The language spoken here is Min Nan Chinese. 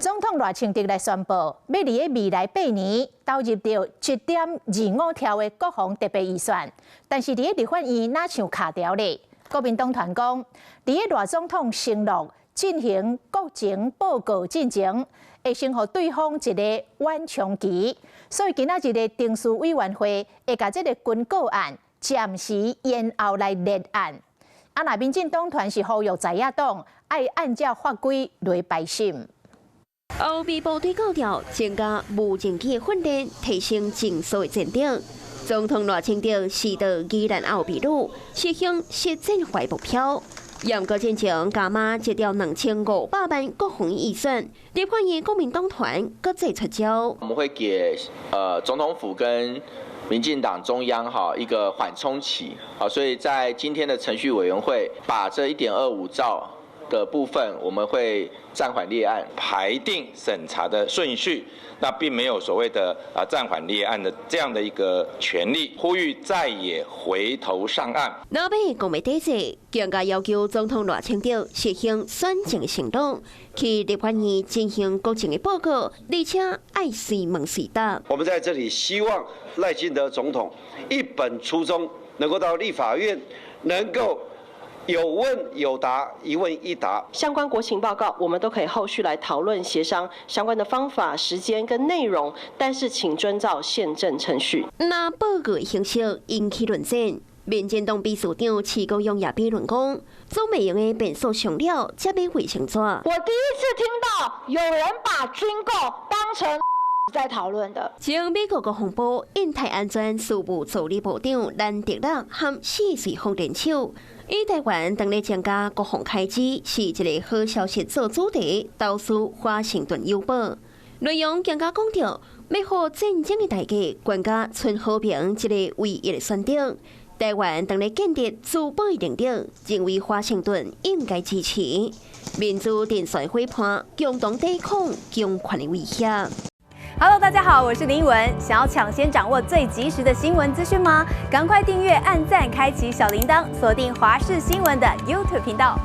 總統賴清德來宣布，欲佇咧未來8年投入著1.25兆的國防特別預算，但是佇咧立法院若像卡條咧。國民黨團講，佇咧賴總統承諾進行國情報告進前，會先予對方一個緩衝期，所以今仔日的程序委員會會共這個軍購案暫時延後來列案。啊，若民進黨團是呼籲在野黨愛按照法規來排審。後備部隊高調增加無人機的訓練，提升戰術的戰力。總統賴清德視導宜蘭後秘魯，實行實戰化目標。嚴格進前加碼1兆2500萬國防預算，立法院國民黨團閣再出招。我們會給總統府跟民進黨中央哈一個緩衝期，好，所以在今天的程序委員會把這1.25兆的部分，我們會暫緩列案，排定審查的順序，那並沒有所謂的啊暫緩列案的這樣的一個權利，呼籲在野回頭上岸。老闆講袂底線，更加要求總統賴清德實行選前承諾，去立法院進行國情的報告，而且愛隨問隨答。我們在這裡希望賴清德總統一本初衷，能夠到立法院，能夠有問有答，一問一答。相關國情報告，我們都可以後續來討論協商相關的方法、時間跟內容，但是請遵照憲政程序。那報告形式引起論戰，民進黨秘書長徐國勇也評論講，總袂用的變數上了，才買衛生紙。我第一次聽到有人把軍購當成在討論的。前美國國防部印太安全事務助理部長蘭德納和四歲風電手，以台灣當咧增加國防開支是一個好消息做主題，投書華盛頓郵報。內容更加講著，欲予戰爭的代價，懸加存和平這個唯一的選擇。台灣當咧建立自保的能力，認為華盛頓應該支持民主陣線伙伴，共同抵抗強權的威脅。 Hello，大家好，我是林文。想要搶先掌握最及時的新聞資訊嗎？趕快訂閱、按讚、開啟小鈴鐺，鎖定華視新聞的 YouTube 頻道。